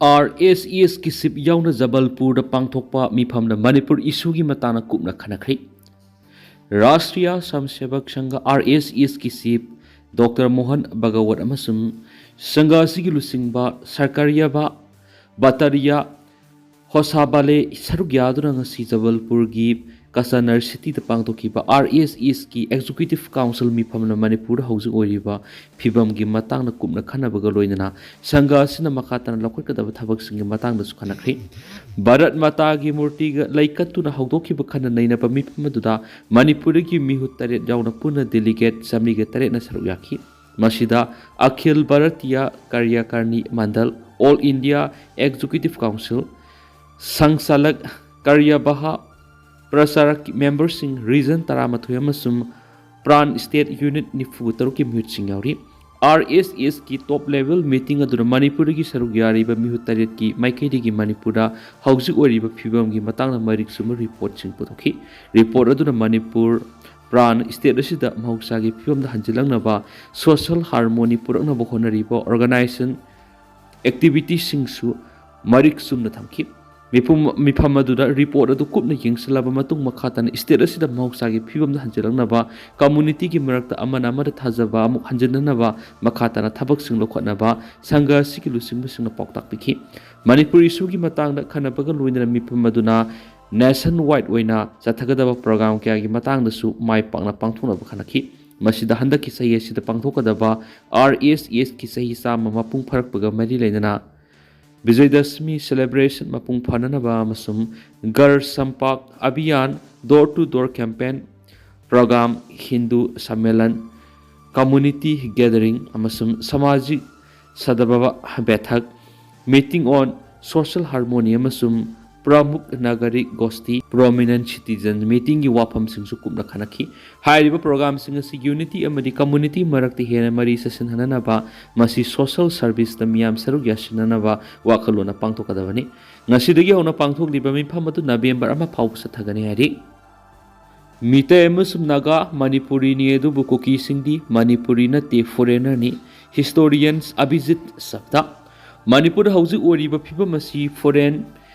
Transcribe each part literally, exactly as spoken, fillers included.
R S E ꯑꯦꯁꯀꯤ ꯁꯤꯞ ꯌꯥꯎꯅ ꯖꯕꯜꯄꯨꯔꯗ ꯄꯥꯡꯊꯣꯛꯄ ꯃꯤꯐꯝꯗ ꯃꯅꯤꯄꯨꯔ ꯏꯁꯨꯒꯤ ꯃꯇꯥꯡꯗ ꯀꯨꯞꯅ ꯈꯟꯅꯈ꯭ꯔꯦ꯫ Rashtriya Swayam Sevak Sangh, R S E ꯑꯦꯁꯀꯤ ꯆꯤꯐ ꯗꯣꯛꯇꯔ ꯃꯣꯍꯟ ꯚꯒꯋꯠ ꯑꯃꯁꯨꯡ ꯁꯪꯘ ꯑꯁꯤꯒꯤ ꯂꯨꯆꯤꯡꯕ ꯁꯔꯀꯥꯔꯤꯌꯥꯕꯥ ꯕꯇꯥꯔꯤꯌꯥ ꯍꯣꯁꯥꯕꯥꯂꯦ ꯁꯔꯨꯛ ꯌꯥꯗꯨꯅ ꯉꯁꯤ ꯖꯕꯜꯄꯨꯔꯒꯤ ꯀꯁꯥꯅꯔ ꯁꯤꯇꯤꯗ ꯄꯥꯡꯊꯣꯛꯈꯤꯕ ꯑꯥꯔ ꯑꯦꯁ ꯏ ꯑꯦꯁꯀꯤ ꯑꯦꯛꯖꯤꯀ꯭ꯌꯨꯇꯤꯚ ꯀꯥꯎꯟꯁꯤꯜ ꯃꯤꯐꯝꯅ ꯃꯅꯤꯄꯨꯔꯗ ꯍꯧꯖꯤꯛ ꯑꯣꯏꯔꯤꯕ ꯐꯤꯕꯝꯒꯤ ꯃꯇꯥꯡꯗ ꯀꯨꯞꯅ ꯈꯟꯅꯕꯒ ꯂꯣꯏꯅꯅ ꯁꯪꯘ ꯑꯁꯤꯅ ꯃꯈꯥ ꯇꯥꯅ ꯂꯧꯈꯠꯀꯗꯕ ꯊꯕꯛꯁꯤꯡꯒꯤ ꯃꯇꯥꯡꯗꯁꯨ ꯈꯟꯅꯈ꯭ꯔꯦ꯫ ꯚꯥꯔꯠ ꯃꯥꯇꯥꯒꯤ ꯃꯨꯔꯇꯤꯒ ꯂꯩ ꯀꯠꯇꯨꯅ ꯍꯧꯗꯣꯛꯈꯤꯕ ꯈꯟꯅ ꯅꯩꯅꯕ ꯃꯤꯐꯝ ꯑꯗꯨꯗ ꯃꯅꯤꯄꯨꯔꯗꯒꯤ ꯃꯤꯍꯨꯠ ꯇꯔꯦꯠ ꯌꯥꯎꯅ ꯄꯨꯟꯅ ꯗꯦꯂꯤꯒꯦꯠ ꯆꯥꯃꯔꯤꯒ ꯇꯔꯦꯠꯅ ꯁꯔꯨꯛ ꯌꯥꯈꯤ꯫ ꯃꯁꯤꯗ ꯑꯈꯤꯜ ꯚꯥꯔꯇꯤꯌꯥ ꯀꯥꯔꯌꯥꯀꯥꯔꯅꯤ mandal, all India executive council, ꯁꯪꯆꯥꯂꯛ ꯀꯥꯔꯌꯥꯕꯥꯍ, ꯄ꯭ꯔꯆꯥꯔꯛꯀꯤ ꯃꯦꯝꯕꯔꯁꯤꯡ, ꯔꯤꯖꯟ ꯇꯔꯥꯃꯥꯊꯣꯏ ꯑꯃꯁꯨꯡ ꯄ꯭ꯔꯥꯟ ꯁ꯭ꯇꯦꯠ ꯌꯨꯅꯤꯠ ꯅꯤꯐꯨ ꯇꯔꯨꯛꯀꯤ ꯃꯤꯍꯨꯠꯁꯤꯡ ꯌꯥꯎꯔꯤ꯫ ꯑꯥꯔ ꯑꯦꯁ ꯏ ꯑꯦꯁꯀꯤ ꯇꯣꯞ ꯂꯦꯚꯦꯜ ꯃꯤꯇꯤꯡ ꯑꯗꯨꯗ ꯃꯅꯤꯄꯨꯔꯗꯒꯤ ꯁꯔꯨꯛ ꯌꯥꯔꯤꯕ ꯃꯤꯍꯨꯠ ꯇꯔꯦꯠꯀꯤ ꯃꯥꯏꯀꯩꯗꯒꯤ ꯃꯅꯤꯄꯨꯔꯗ ꯍꯧꯖꯤꯛ ꯑꯣꯏꯔꯤꯕ ꯐꯤꯕꯝꯒꯤ ꯃꯇꯥꯡꯗ ꯃꯔꯤꯛ ꯆꯨꯝꯕ ꯔꯤꯄꯣꯔꯠꯁꯤꯡ ꯄꯨꯊꯣꯛꯈꯤ꯫ ꯔꯤꯄꯣꯔꯠ ꯑꯗꯨꯅ ꯃꯅꯤꯄꯨꯔ ꯄ꯭ꯔꯥꯟ ꯁ꯭ꯇꯦꯠ ꯑꯁꯤꯗ ꯃꯍꯧꯁꯥꯒꯤ ꯐꯤꯕꯝꯗ ꯍꯟꯖꯤꯜꯂꯛꯅꯕ ꯁꯣꯁꯤꯌꯦꯜ ꯍꯥꯔꯃꯣꯅꯤ ꯄꯨꯔꯛꯅꯕ ꯍꯣꯠꯅꯔꯤꯕ ꯑꯣꯔꯒꯅꯥꯏꯖꯦꯁꯟ ꯑꯦꯛꯇꯤꯚꯤꯇꯤꯁꯤꯡꯁꯨ ꯃꯔꯤꯛ ꯆꯨꯝꯅ ꯊꯝꯈꯤ꯫ ꯃꯤꯄꯨꯝ-, ꯃꯤꯐꯝ ꯑꯗꯨꯗ ꯔꯤꯄꯣꯔꯠ ꯑꯗꯨ ꯀꯨꯞꯅ ꯌꯦꯡꯁꯤꯜꯂꯕ ꯃꯇꯨꯡ, ꯃꯈꯥ ꯇꯥꯅ ꯁ꯭ꯇꯦꯠ ꯑꯁꯤꯗ ꯃꯍꯧꯁꯥꯒꯤ ꯐꯤꯕꯝꯗ ꯍꯟꯖꯤꯜꯂꯛꯅꯕ, ꯀꯝꯃꯨꯅꯤꯇꯤꯒꯤ ꯃꯔꯛꯇ ꯑꯃꯅ ꯑꯃꯗ ꯊꯥꯖꯕ ꯑꯃꯨꯛ ꯍꯟꯖꯤꯟꯅꯅꯕ ꯃꯈꯥ ꯇꯥꯅ ꯊꯕꯛꯁꯤꯡ ꯂꯧꯈꯠꯅꯕ ꯁꯪꯘ ꯑꯁꯤꯒꯤ ꯂꯨꯆꯤꯡꯕꯁꯤꯡꯅ ꯄꯥꯎꯇꯥꯛ ꯄꯤꯈꯤ꯫ ꯃꯅꯤꯄꯨꯔ ꯏꯁꯨꯒꯤ ꯃꯇꯥꯡꯗ ꯈꯟꯅꯕꯒ ꯂꯣꯏꯅꯅ ꯃꯤꯐꯝ ꯑꯗꯨꯅ ꯅꯦꯁꯟ ꯋꯥꯏꯗ ꯑꯣꯏꯅ ꯆꯠꯊꯒꯗꯕ ꯄ꯭ꯔꯣꯒ꯭ꯔꯥꯝ ꯀꯌꯥꯒꯤ ꯃꯇꯥꯡꯗꯁꯨ ꯃꯥꯏ ꯄꯥꯛꯅ ꯄꯥꯡꯊꯣꯛꯅꯕ ꯈꯟꯅꯈꯤ꯫ ꯃꯁꯤꯗ ꯍꯟꯗꯛꯀꯤ ꯆꯍꯤ ꯑꯁꯤꯗ ꯄꯥꯡꯊꯣꯛꯀꯗꯕ ꯑꯥꯔ ꯑꯦꯁ ꯏ ꯑꯦꯁꯀꯤ ꯆꯍꯤ ꯆꯥꯝꯃ ꯃꯄꯨꯡ ꯐꯥꯔꯛꯄꯒ ꯃꯔꯤ ꯂꯩꯅꯅ ꯕꯤꯖꯌꯗꯁꯃꯤ ꯁꯦꯂꯦꯕ꯭ꯔꯦꯁꯟ ꯃꯄꯨꯡ ꯐꯥꯅꯅꯕ ꯑꯃꯁꯨꯡ ꯘꯔ ꯁꯝꯄꯥꯛ ꯑꯚꯤꯌꯥꯟ, door to door campaign, program, Hindu ꯁꯝꯃꯦꯂꯟ, ꯀꯝꯃꯨꯅꯤꯇꯤ ꯒꯦꯗꯔꯤꯡ ꯑꯃꯁꯨꯡ ꯁꯃꯥꯖꯤꯛ ꯁꯗꯚꯥꯕ ꯕꯦꯊꯛ, ꯃꯤꯇꯤꯡ ꯑꯣꯟ ꯁꯣꯁꯤꯌꯦꯜ ꯍꯥꯔꯃꯣꯅꯤ ꯑꯃꯁꯨꯡ ꯄ꯭ꯔꯃꯨꯈ ꯅꯥꯒꯔꯤꯛ ꯒꯣꯁꯇꯤ, ꯄ꯭ꯔꯣꯃꯤꯅꯦꯟꯠ ꯁꯤꯇꯤꯖꯟ ꯃꯤꯇꯤꯡꯒꯤ ꯋꯥꯐꯝꯁꯤꯡꯁꯨ ꯀꯨꯞꯅ ꯈꯟꯅꯈꯤ꯫ ꯍꯥꯏꯔꯤꯕ ꯄ꯭ꯔꯣꯒ꯭ꯔꯥꯝꯁꯤꯡ ꯑꯁꯤ ꯌꯨꯅꯤꯇꯤ ꯑꯃꯗꯤ ꯀꯝꯃꯨꯅꯤꯇꯤ ꯃꯔꯛꯇ ꯍꯦꯟꯅ ꯃꯔꯤ ꯆꯠꯁꯤꯟꯍꯟꯅꯅꯕ, ꯃꯁꯤ ꯁꯣꯁꯦꯜ ꯁꯔꯚꯤꯁꯇ ꯃꯤꯌꯥꯝ ꯁꯔꯨꯛ ꯌꯥꯁꯤꯟꯅꯅꯕ ꯋꯥꯈꯜꯂꯣꯟꯅ ꯄꯥꯡꯊꯣꯛꯀꯗꯕꯅꯤ꯫ ꯉꯁꯤꯗꯒꯤ ꯍꯧꯅ ꯄꯥꯡꯊꯣꯛꯂꯤꯕ ꯃꯤꯐꯝ ꯑꯗꯨ ꯅꯕꯦꯝꯕꯔ ꯑꯃ ꯐꯥꯎꯕ ꯆꯠꯊꯒꯅꯤ ꯍꯥꯏꯔꯤ꯫ ꯃꯤꯇꯩ ꯑꯃꯁꯨꯡ ꯅꯥꯒꯥ ꯃꯅꯤꯄꯨꯔꯤꯅꯤ, ꯑꯗꯨꯕꯨ ꯀꯨꯀꯤꯁꯤꯡꯗꯤ ꯃꯅꯤꯄꯨꯔꯤ ꯅꯠꯇꯦ, ꯐꯣꯔꯦꯅꯔꯅꯤ꯫ ꯍꯤꯁꯇꯣꯔꯤꯌꯟ ꯑꯕꯤꯖꯤꯠ ꯁꯕꯗꯥ꯫ ꯃꯅꯤꯄꯨꯔꯗ ꯍꯧꯖꯤꯛ ꯑꯣꯏꯔꯤꯕ ꯐꯤꯕꯝ ꯑꯁꯤ ꯐꯣꯔꯦꯟ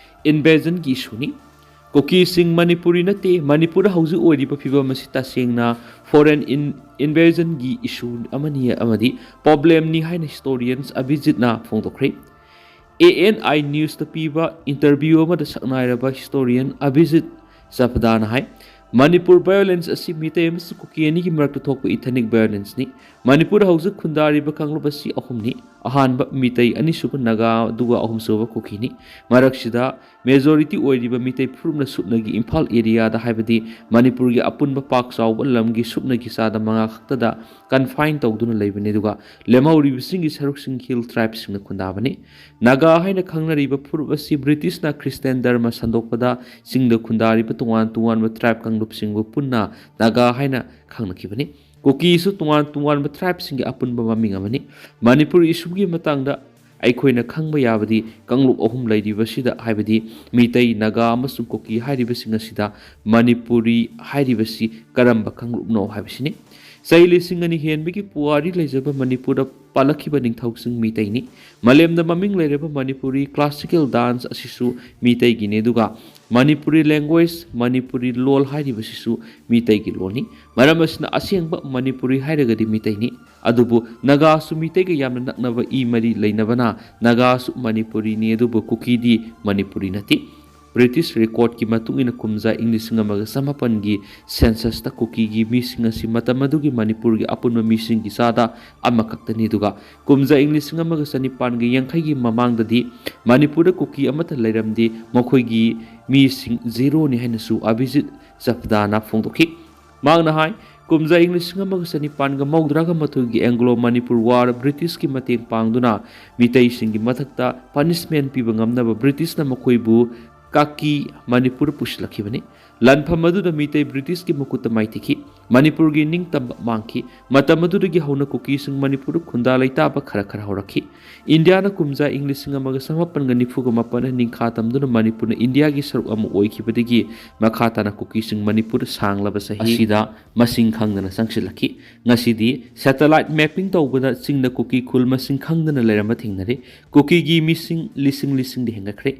ꯏꯟꯚꯦꯖꯟꯒꯤ ꯏꯁꯨꯅꯤ꯫ ꯀꯨꯀꯤꯁꯤꯡ ꯃꯅꯤꯄꯨꯔꯤ ꯅꯠꯇꯦ꯫ ꯃꯅꯤꯄꯨꯔꯗ ꯍꯧꯖꯤꯛ ꯑꯣꯏꯔꯤꯕ ꯐꯤꯕꯝ ꯑꯁꯤ ꯇꯁꯦꯡꯅ ꯐꯣꯔꯦꯟ ꯏꯟ-, ꯏꯟꯚꯦꯖꯟꯒꯤ ꯏꯁꯨ ꯑꯃꯅꯤ ꯑꯃꯗꯤ ꯄ꯭ꯔꯣꯕ꯭ꯂꯦꯝꯅꯤ ꯍꯥꯏꯅ ꯍꯤꯁꯇꯣꯔꯤꯌꯟ ꯑꯕꯤꯖꯤꯠꯅ ꯐꯣꯡꯗꯣꯛꯈ꯭ꯔꯦ꯫ ꯑꯦ ꯑꯦꯟ ꯑꯥꯏ ꯅ꯭ꯌꯨꯁꯇ ꯄꯤꯕ ꯏꯟꯇꯔꯚ꯭ꯌꯨ ꯑꯃꯗ ꯁꯛꯅꯥꯏꯔꯕ ꯍꯤꯁꯇꯣꯔꯤꯌꯟ ꯑꯕꯤꯖꯤꯠ ꯆꯄꯗꯥꯅ ꯍꯥꯏ, ꯃꯅꯤꯄꯨꯔ ꯚꯥꯏꯑꯣꯂꯦꯟꯁ ꯑꯁꯤ ꯃꯤꯇꯩ ꯑꯃꯁꯨꯡ ꯀꯨꯀꯤ ꯑꯅꯤꯒꯤ ꯃꯔꯛꯇ ꯊꯣꯛꯄ ꯏꯊꯅꯤꯛ ꯚꯥꯏꯑꯣꯂꯦꯟꯁꯅꯤ꯫ ꯃꯅꯤꯄꯨꯔꯗ ꯍꯧꯖꯤꯛ ꯈꯨꯟꯗꯥꯔꯤꯕ ꯀꯥꯡꯂꯨꯞ ꯑꯁꯤ ꯑꯍꯨꯝꯅꯤ꯫ ꯑꯍꯥꯟꯕ ꯃꯤꯇꯩ, ꯑꯅꯤꯁꯨꯕ ꯅꯥꯒꯥ, ꯑꯗꯨꯒ ꯑꯍꯨꯝꯁꯨꯕ ꯀꯨꯀꯤꯅꯤ꯫ ꯃꯔꯛꯁꯤꯗ ꯃꯦꯖꯣꯔꯤꯇꯤ ꯑꯣꯏꯔꯤꯕ ꯃꯤꯇꯩ ꯐꯨꯔꯨꯞꯅ ꯁꯨꯞꯅꯒꯤ ꯏꯝꯐꯥꯜ ꯑꯦꯔꯤꯌꯥꯗ, ꯍꯥꯏꯕꯗꯤ ꯃꯅꯤꯄꯨꯔꯒꯤ ꯑꯄꯨꯟꯕ ꯄꯥꯛ ꯆꯥꯎꯕ ꯂꯝꯒꯤ ꯁꯨꯞꯅꯒꯤ ꯆꯥꯗ ꯃꯉꯥ ꯈꯛꯇꯗ ꯀꯟꯐꯥꯏꯟ ꯇꯧꯗꯨꯅ ꯂꯩꯕꯅꯤ, ꯑꯗꯨꯒ ꯂꯦꯝꯍꯧꯔꯤꯕꯁꯤꯡꯒꯤ ꯁꯔꯨꯛꯁꯤꯡ ꯍꯤꯜ ꯇ꯭ꯔꯥꯏꯕꯁꯤꯡꯅ ꯈꯨꯟꯗꯥꯕꯅꯤ꯫ ꯅꯥꯒꯥ ꯍꯥꯏꯅ ꯈꯪꯅꯔꯤꯕ ꯐꯨꯔꯨꯞ ꯑꯁꯤ ꯕ꯭ꯔꯤꯇꯤꯁꯅ ꯈ꯭ꯔꯤꯁꯇꯤꯌꯥꯟ ꯙꯔꯃ ꯁꯟꯗꯣꯛꯄꯗ ꯆꯤꯡꯗ ꯈꯨꯟꯗꯥꯔꯤꯕ ꯇꯣꯉꯥꯟ ꯇꯣꯉꯥꯟꯕ ꯇ꯭ꯔꯥꯏꯕ ꯀꯥꯡꯂꯨꯞꯁꯤꯡꯕꯨ ꯄꯨꯟꯅ ꯅꯥꯒꯥ ꯍꯥꯏꯅ ꯈꯪꯅꯈꯤꯕꯅꯤ꯫ ꯀꯨꯀꯤꯁꯨ ꯇꯣꯉꯥꯟ ꯇꯣꯉꯥꯟꯕ ꯇ꯭ꯔꯥꯏꯕꯁꯤꯡꯒꯤ ꯑꯄꯨꯟꯕ ꯃꯃꯤꯡ ꯑꯃꯅꯤ꯫ ꯃꯅꯤꯄꯨꯔ ꯏꯁꯨꯒꯤ ꯃꯇꯥꯡꯗ ꯑꯩꯈꯣꯏꯅ ꯈꯪꯕ ꯌꯥꯕꯗꯤ ꯀꯥꯡꯂꯨꯞ ꯑꯍꯨꯝ ꯂꯩꯔꯤꯕꯁꯤꯗ, ꯍꯥꯏꯕꯗꯤ ꯃꯤꯇꯩ, ꯅꯥꯒꯥ ꯑꯃꯁꯨꯡ ꯀꯨꯀꯤ ꯍꯥꯏꯔꯤꯕꯁꯤꯡ ꯑꯁꯤꯗ ꯃꯅꯤꯄꯨꯔꯤ ꯍꯥꯏꯔꯤꯕꯁꯤ ꯀꯔꯝꯕ ꯀꯥꯡꯂꯨꯞꯅꯣ ꯍꯥꯏꯕꯁꯤꯅꯤ꯫ ꯆꯍꯤ ꯂꯤꯁꯤꯡ ꯑꯅꯤ ꯍꯦꯟꯕꯒꯤ ꯄꯨꯋꯥꯔꯤ ꯂꯩꯖꯕ ꯃꯅꯤꯄꯨꯔꯗ ꯄꯥꯜꯂꯛꯈꯤꯕ ꯅꯤꯡꯊꯧꯁꯤꯡ ꯃꯤꯇꯩꯅꯤ꯫ ꯃꯥꯂꯦꯝꯗ ꯃꯃꯤꯡ ꯂꯩꯔꯕ ꯃꯅꯤꯄꯨꯔꯤ ꯀ꯭ꯂꯥꯁꯤꯀꯦꯜ ꯗꯥꯟꯁ ꯑꯁꯤꯁꯨ ꯃꯤꯇꯩꯒꯤꯅꯤ, ꯑꯗꯨꯒ ꯃꯅꯤꯄꯨꯔꯤ ꯂꯦꯡꯒ꯭ꯋꯦꯖ, ꯃꯅꯤꯄꯨꯔꯤ ꯂꯣꯜ ꯍꯥꯏꯔꯤꯕꯁꯤꯁꯨ ꯃꯤꯇꯩꯒꯤ ꯂꯣꯜꯅꯤ꯫ ꯃꯔꯝ ꯑꯁꯤꯅ, ꯑꯁꯦꯡꯕ ꯃꯅꯤꯄꯨꯔꯤ ꯍꯥꯏꯔꯒꯗꯤ ꯃꯤꯇꯩꯅꯤ꯫ ꯑꯗꯨꯕꯨ ꯅꯥꯒꯥꯁꯨ ꯃꯤꯇꯩꯒ ꯌꯥꯝꯅ ꯅꯛꯅꯕ ꯏ ꯃꯔꯤ ꯂꯩꯅꯕꯅ ꯅꯥꯒꯥꯁꯨ ꯃꯅꯤꯄꯨꯔꯤꯅꯤ, ꯑꯗꯨꯕꯨ ꯀꯨꯀꯤꯗꯤ ꯃꯅꯤꯄꯨꯔꯤ ꯅꯠꯇꯦ꯫ ꯕ꯭ꯔꯤꯇꯤꯁ ꯔꯦꯀꯣꯔꯗꯀꯤ ꯃꯇꯨꯡ ꯏꯟꯅ, ꯀꯨꯝꯖꯥ ꯏꯪ ꯂꯤꯁꯤꯡ ꯑꯃꯒ ꯆꯃꯥꯄꯟꯒꯤ ꯁꯦꯟꯁꯁꯇ ꯀꯨꯀꯤꯒꯤ ꯃꯤꯁꯤꯡ ꯑꯁꯤ ꯃꯇꯝ ꯑꯗꯨꯒꯤ ꯃꯅꯤꯄꯨꯔꯒꯤ ꯑꯄꯨꯟꯕ ꯃꯤꯁꯤꯡꯒꯤ ꯆꯥꯗ ꯑꯃꯈꯛꯇꯅꯤ, ꯑꯗꯨꯒ ꯀꯨꯝꯖꯥ ꯏꯪ ꯂꯤꯁꯤꯡ ꯑꯃꯒ ꯆꯅꯤꯄꯥꯟꯒ ꯌꯥꯡꯈꯩꯒꯤ ꯃꯃꯥꯡꯗꯗꯤ ꯃꯅꯤꯄꯨꯔꯗ ꯀꯨꯀꯤ ꯑꯃꯠꯇ ꯂꯩꯔꯝꯗꯦ, ꯃꯈꯣꯏꯒꯤ ꯃꯤꯁꯤꯡ ꯖꯤꯔꯣꯅꯤ ꯍꯥꯏꯅꯁꯨ ꯑꯕꯤꯖꯤꯠ ꯆꯄꯗꯥꯅ ꯐꯣꯡꯗꯣꯛꯈꯤ꯫ ꯃꯍꯥꯛꯅ ꯍꯥꯏ, ꯀꯨꯝꯖꯥ ꯏꯪ ꯂꯤꯁꯤꯡ ꯑꯃꯒ ꯆꯅꯤꯄꯥꯟꯒ ꯃꯧꯗ꯭ꯔꯥꯒ ꯃꯥꯊꯣꯏꯒꯤ ꯑꯦꯡꯒ꯭ꯂꯣ ꯃꯅꯤꯄꯨꯔ ꯋꯥꯔ ꯕ꯭ꯔꯤꯇꯤꯁꯀꯤ ꯃꯇꯦꯡ ꯄꯥꯡꯗꯨꯅ ꯃꯤꯇꯩꯁꯤꯡꯒꯤ ꯃꯊꯛꯇ ꯄꯅꯤꯁꯃꯦꯟ ꯄꯤꯕ ꯉꯝꯅꯕ ꯕ꯭ꯔꯤꯇꯤꯁꯅ ꯃꯈꯣꯏꯕꯨ ꯀꯥꯀꯤ ꯃꯅꯤꯄꯨꯔꯗ ꯄꯨꯁꯤꯜꯂꯛꯈꯤꯕꯅꯤ꯫ ꯂꯥꯟꯐꯝ ꯑꯗꯨꯗ ꯃꯤꯇꯩ ꯕ꯭ꯔꯤꯇꯤꯁꯀꯤ ꯃꯈꯨꯠꯇ ꯃꯥꯏꯊꯤꯈꯤ꯫ ꯃꯅꯤꯄꯨꯔꯒꯤ ꯅꯤꯡꯇꯝꯕ ꯃꯥꯡꯈꯤ꯫ ꯃꯇꯝ ꯑꯗꯨꯗꯒꯤ ꯍꯧꯅ ꯀꯨꯀꯤꯁꯤꯡ ꯃꯅꯤꯄꯨꯔꯗ ꯈꯨꯟꯗꯥ ꯂꯩꯇꯥꯕ ꯈꯔ ꯈꯔ ꯍꯧꯔꯛꯈꯤ꯫ ꯏꯟꯗꯤꯌꯥꯅ ꯀꯨꯝꯖꯥ ꯏꯪ ꯂꯤꯁꯤꯡ ꯑꯃꯒ ꯆꯃꯥꯄꯟꯒ ꯅꯤꯐꯨꯒ ꯃꯥꯄꯟꯗ ꯅꯤꯡꯈꯥ ꯇꯝꯗꯨꯅ ꯃꯅꯤꯄꯨꯔꯅ ꯏꯟꯗꯤꯌꯥꯒꯤ ꯁꯔꯨꯛ ꯑꯃ ꯑꯣꯏꯈꯤꯕꯗꯒꯤ ꯃꯈꯥ ꯇꯥꯅ ꯀꯨꯀꯤꯁꯤꯡ ꯃꯅꯤꯄꯨꯔꯗ ꯁꯥꯡꯂꯕ ꯆꯍꯤ ꯑꯁꯤꯗ ꯃꯁꯤꯡ ꯈꯪꯗꯅ ꯆꯪꯁꯤꯜꯂꯛꯈꯤ꯫ ꯉꯁꯤꯗꯤ satellite mapping ꯇꯧꯕꯗ ꯆꯤꯡꯗ ꯀꯨꯀꯤ ꯈꯨꯜ ꯃꯁꯤꯡ ꯈꯪꯗꯅ ꯂꯩꯔꯝꯕ ꯊꯦꯡꯅꯔꯦ꯫ ꯀꯨꯀꯤꯒꯤ ꯃꯤꯁꯤꯡ ꯂꯤꯁꯤꯡ ꯂꯤꯁꯤꯡꯗ ꯍꯦꯟꯒꯠꯈ꯭ꯔꯦ꯫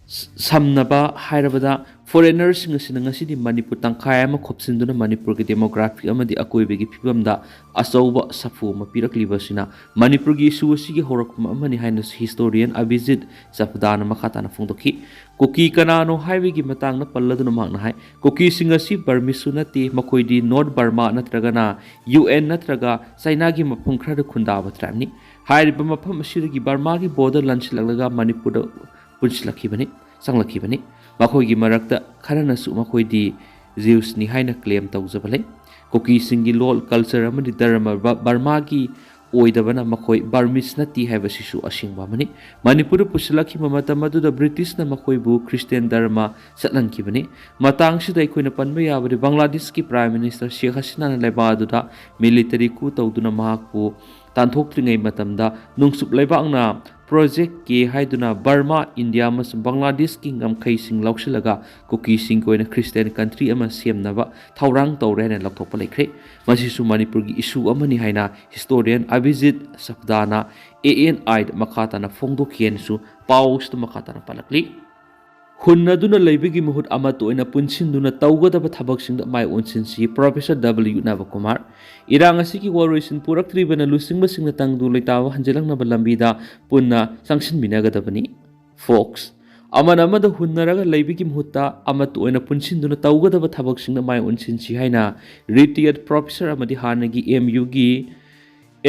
ꯁ-, ꯁꯝꯅꯕ ꯍꯥꯏꯔꯕꯗ, foreignerꯁꯤꯡ ꯑꯁꯤꯅ ꯉꯁꯤꯗꯤ ꯃꯅꯤꯄꯨꯔ ꯇꯪꯈꯥꯏ ꯑꯃ ꯈꯣꯞꯆꯤꯟꯗꯨꯅ ꯃꯅꯤꯄꯨꯔꯒꯤ demographic ꯑꯃꯗꯤ ꯑꯀꯣꯏꯕꯒꯤ ꯐꯤꯕꯝꯗ ꯑꯆꯧꯕ ꯁꯥꯐꯨ ꯑꯃ ꯄꯤꯔꯛꯂꯤꯕ ꯑꯁꯤꯅ ꯃꯅꯤꯄꯨꯔꯒꯤ issue ꯑꯁꯤꯒꯤ ꯍꯧꯔꯛꯐꯝ ꯑꯃꯅꯤ ꯍꯥꯏꯅꯁꯨ historian ꯑꯚꯤꯖꯤꯠ ꯆꯞꯗꯥꯅ ꯃꯈꯥ ꯇꯥꯅ ꯐꯣꯡꯗꯣꯛꯈꯤ꯫ ꯀꯨꯀꯤ ꯀꯅꯥꯅꯣ ꯍꯥꯏꯕꯒꯤ ꯃꯇꯥꯡꯗ ꯄꯜꯂꯗꯨꯅ ꯃꯍꯥꯛꯅ ꯍꯥꯏ, ꯀꯨꯀꯤꯁꯤꯡ ꯑꯁꯤ ꯕꯔꯃꯤꯁꯁꯨ ꯅꯠꯇꯦ, ꯃꯈꯣꯏꯗꯤ North Burma ꯅꯠꯇ꯭ꯔꯒꯅ ꯌꯨ ꯑꯦꯟ ꯅꯠꯇ꯭ꯔꯒ ꯆꯥꯏꯅꯥꯒꯤ ꯃꯐꯝ ꯈꯔꯗ ꯈꯨꯟꯗꯥꯕ tribeꯅꯤ꯫ ꯍꯥꯏꯔꯤꯕ ꯃꯐꯝ ꯑꯁꯤꯗꯒꯤ ꯕꯔꯃꯥꯒꯤ border ꯂꯥꯟꯁꯤꯜꯂꯛꯂꯒ ꯃꯅꯤꯄꯨꯔꯗ ꯄꯨꯟꯁꯤꯜꯂꯛꯈꯤꯕꯅꯤ, ꯆꯪꯂꯛꯈꯤꯕꯅꯤ꯫ ꯃꯈꯣꯏꯒꯤ ꯃꯔꯛꯇ ꯈꯔꯅꯁꯨ ꯃꯈꯣꯏꯗꯤ Jewsꯅꯤ ꯍꯥꯏꯅ claim ꯇꯧꯖꯕ ꯂꯩ꯫ ꯀꯨꯀꯤꯁꯤꯡꯒꯤ ꯂꯣꯜ, culture ꯑꯃꯗꯤ ꯙꯔꯃ ꯕ-, ꯕꯔꯃꯥꯒꯤ ꯑꯣꯏꯗꯕꯅ ꯃꯈꯣꯏ Burmese ꯅꯠꯇꯦ ꯍꯥꯏꯕꯁꯤꯁꯨ ꯑꯁꯦꯡꯕ ꯑꯃꯅꯤ꯫ ꯃꯅꯤꯄꯨꯔꯗ ꯄꯨꯁꯤꯜꯂꯛꯈꯤꯕ ꯃꯇꯝ ꯑꯗꯨꯗ ꯕ꯭ꯔꯤꯇꯤꯁꯅ ꯃꯈꯣꯏꯕꯨ ꯈ꯭ꯔꯤꯁꯇꯤꯌꯥꯟ ꯙꯔꯃ ꯆꯠꯍꯟꯈꯤꯕꯅꯤ꯫ ꯃꯇꯥꯡꯁꯤꯗ ꯑꯩꯈꯣꯏꯅ ꯄꯟꯕ ꯌꯥꯕꯗꯤ ꯕꯪꯒ꯭ꯂꯥꯗꯦꯁꯀꯤ Prime Minister ꯁꯦꯈ ꯍꯁꯤꯅꯥꯅ ꯂꯩꯕꯥꯛ ꯑꯗꯨꯗ military coup ꯇꯧꯗꯨꯅ ꯃꯍꯥꯛꯄꯨ ꯇꯥꯟꯊꯣꯛꯇ꯭ꯔꯤꯉꯩ ꯃꯇꯝꯗ ꯅꯣꯡꯆꯨꯞ ꯂꯩꯕꯥꯛꯅ Project K ꯍꯥꯏꯗꯨꯅ ꯕꯔꯃꯥ, ꯏꯟꯗꯤꯌꯥ ꯑꯃꯁꯨꯡ ꯕꯪꯒ꯭ꯂꯥꯗꯦꯁꯀꯤ ꯉꯝꯈꯩꯁꯤꯡ ꯂꯧꯁꯤꯜꯂꯒ ꯀꯨꯀꯤꯁꯤꯡꯒꯤ ꯑꯣꯏꯅ ꯈ꯭ꯔꯤꯁꯇꯤꯌꯥꯟ country ꯑꯃ ꯁꯦꯝꯅꯕ ꯊꯧꯔꯥꯡ ꯇꯧꯔꯦ ꯍꯥꯏꯅ ꯂꯧꯊꯣꯛꯄ ꯂꯩꯈ꯭ꯔꯦ꯫ ꯃꯁꯤꯁꯨ ꯃꯅꯤꯄꯨꯔꯒꯤ issue ꯑꯃꯅꯤ ꯍꯥꯏꯅ historian ꯑꯚꯤꯖꯤꯠ ꯁꯞꯗꯥꯅ A N Iꯗ ꯃꯈꯥ ꯇꯥꯅ ꯐꯣꯡꯗꯣꯛꯈꯤ ꯍꯥꯏꯅꯁꯨ ꯄꯥꯎꯁꯤꯗ ꯃꯈꯥ ꯇꯥꯅ ꯄꯜꯂꯛꯂꯤ꯫ ꯍꯨꯟꯅꯗꯨꯅ ꯂꯩꯕꯒꯤ ꯃꯍꯨꯠ ꯑꯃꯠꯇ ꯑꯣꯏꯅ ꯄꯨꯟꯁꯤꯟꯗꯨꯅ ꯇꯧꯒꯗꯕ ꯊꯕꯛꯁꯤꯡꯗ ꯃꯥꯏ ꯑꯣꯟꯁꯤꯟꯁꯤ, Professor W ꯅꯕꯀꯨꯃꯥꯔ꯫ ꯏꯔꯥꯡ ꯑꯁꯤꯒꯤ ꯋꯥꯔꯣꯏꯁꯤꯟ ꯄꯨꯔꯛꯇ꯭ꯔꯤꯕꯅ ꯂꯨꯆꯤꯡꯕꯁꯤꯡꯅ ꯇꯪꯗꯨ ꯂꯩꯇꯥꯕ ꯍꯟꯖꯤꯜꯂꯛꯅꯕ ꯂꯝꯕꯤꯗ ꯄꯨꯟꯅ ꯆꯪꯁꯤꯟꯃꯤꯟꯅꯒꯗꯕꯅꯤ꯫ ꯐꯣꯛꯁ꯫ ꯑꯃꯅ ꯑꯃꯗ ꯍꯨꯟꯅꯔꯒ ꯂꯩꯕꯒꯤ ꯃꯍꯨꯠꯇ ꯑꯃꯠꯇ ꯑꯣꯏꯅ ꯄꯨꯟꯁꯤꯟꯗꯨꯅ ꯇꯧꯒꯗꯕ ꯊꯕꯛꯁꯤꯡꯗ ꯃꯥꯏ ꯑꯣꯟꯁꯤꯟꯁꯤ ꯍꯥꯏꯅ retired professor ꯑꯃꯗꯤ ꯍꯥꯟꯅꯒꯤ M Uꯒꯤ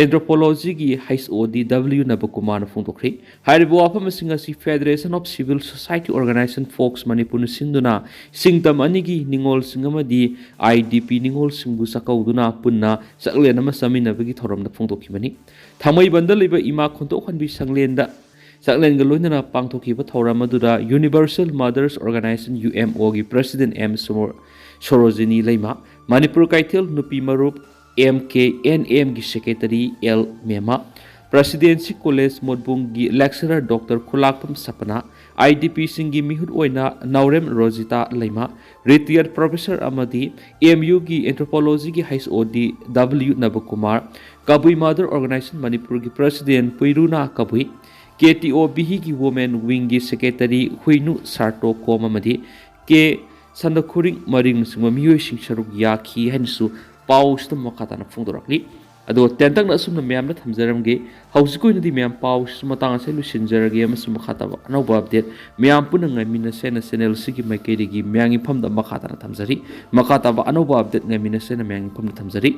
Anthropologyꯒꯤ H O D W ꯅꯕꯀꯨꯃꯥꯔꯅ ꯐꯣꯡꯗꯣꯛꯈ꯭ꯔꯦ꯫ ꯍꯥꯏꯔꯤꯕ ꯋꯥꯐꯝꯁꯤꯡ ꯑꯁꯤ Federation of Civil Society Organisation, fox ꯃꯅꯤꯄꯨꯔꯅ ꯁꯤꯟꯗꯨꯅ ꯁꯤꯡꯇꯝ ꯑꯅꯤꯒꯤ ꯅꯤꯉꯣꯜꯁꯤꯡ ꯑꯃꯗꯤ I D P ꯅꯤꯉꯣꯜꯁꯤꯡꯕꯨ ꯆꯥꯛꯀꯧꯗꯨꯅ ꯄꯨꯟꯅ ꯆꯥꯛꯂꯦꯟ ꯑꯃ ꯆꯥꯃꯤꯟꯅꯕꯒꯤ ꯊꯧꯔꯝꯗ ꯐꯣꯡꯗꯣꯛꯈꯤꯕꯅꯤ꯫ ꯊꯥꯡꯃꯩꯕꯟꯗ ꯂꯩꯕ ꯏꯃꯥ ꯈꯣꯟꯊꯣꯛꯍꯟꯕꯤ ꯁꯪꯂꯦꯟꯗ ꯆꯥꯛꯂꯦꯟꯒ ꯂꯣꯏꯅꯅ ꯄꯥꯡꯊꯣꯛꯈꯤꯕ ꯊꯧꯔꯝ ꯑꯗꯨꯗ Universal Mothers Organization, UMO, ꯒꯤ President M ꯁꯣꯔꯣꯖꯤꯅꯤ ꯂꯩꯃ, ꯃꯅꯤꯄꯨꯔ ꯀꯩꯊꯦꯜ ꯅꯨꯄꯤ ꯃꯔꯨꯞ M K N M ꯒꯤ Secretary L ꯃꯦꯃ, Presidency College ꯃꯣꯠꯕꯨꯡꯒꯤ Lecturer Doctor ꯈꯨꯂꯥꯛꯄꯝ ꯁꯄꯅ, IDP ꯁꯤꯡꯒꯤ ꯃꯤꯍꯨꯠ ꯑꯣꯏꯅ ꯅꯥꯎꯔꯦꯝ ꯔꯣꯖꯤꯇꯥ ꯂꯩꯃ, Retired Professor ꯑꯃꯗꯤ MU ꯒꯤ Anthropology ꯒꯤ HOD W ꯅꯕꯀꯨꯃꯥꯔ, ꯀꯕꯨꯏ Mother Organization ꯃꯅꯤꯄꯨꯔꯒꯤ President ꯄꯨꯏꯔꯨꯅꯥ ꯀꯕꯨꯏ, KTO ꯕꯤꯍꯤꯒꯤ Women Wing ꯒꯤ Secretary ꯍꯨꯏꯅꯨ ꯁꯥꯔꯇꯣ ꯀꯣꯝ ꯑꯃꯗꯤ K ꯁꯟꯗꯈꯨꯔꯤꯡ ꯃꯔꯤꯡꯅꯆꯤꯡꯕ ꯃꯤꯑꯣꯏꯁꯤꯡ ꯁꯔꯨꯛ ꯌꯥꯈꯤ ꯍꯥꯏꯅꯁꯨ ꯄꯥꯎꯁꯤꯗ ꯃꯈꯥ ꯇꯥꯅ ꯐꯣꯡꯗꯣꯔꯛꯂꯤ꯫ ꯑꯗꯣ ꯇꯦꯟꯇꯛꯅ ꯑꯁꯨꯝꯅ ꯃꯌꯥꯝꯗ ꯊꯝꯖꯔꯝꯒꯦ꯫ ꯍꯧꯖꯤꯛꯀꯤ ꯑꯣꯏꯅꯗꯤ ꯃꯌꯥꯝ ꯄꯥꯎꯁꯤꯁꯨ ꯃꯇꯥꯡ ꯑꯁꯤꯗ ꯂꯣꯏꯁꯤꯟꯖꯔꯒꯦ, ꯑꯃꯁꯨꯡ ꯃꯈꯥ ꯇꯥꯕ ꯑꯅꯧꯕ update ꯃꯌꯥꯝ ꯄꯨꯟꯅ ꯉꯥꯏꯃꯤꯟꯅꯁꯦꯅ channel ꯑꯁꯤꯒꯤ ꯃꯥꯏꯀꯩꯗꯒꯤ ꯃꯌꯥꯝꯒꯤ ꯃꯐꯝꯗ ꯃꯈꯥ ꯇꯥꯅ ꯊꯝꯖꯔꯤ꯫ ꯃꯈꯥ ꯇꯥꯕ ꯑꯅꯧꯕ update ꯉꯥꯏꯃꯤꯟꯅꯁꯦꯅ ꯃꯌꯥꯝꯒꯤ ꯃꯐꯝꯗ ꯊꯝꯖꯔꯤ꯫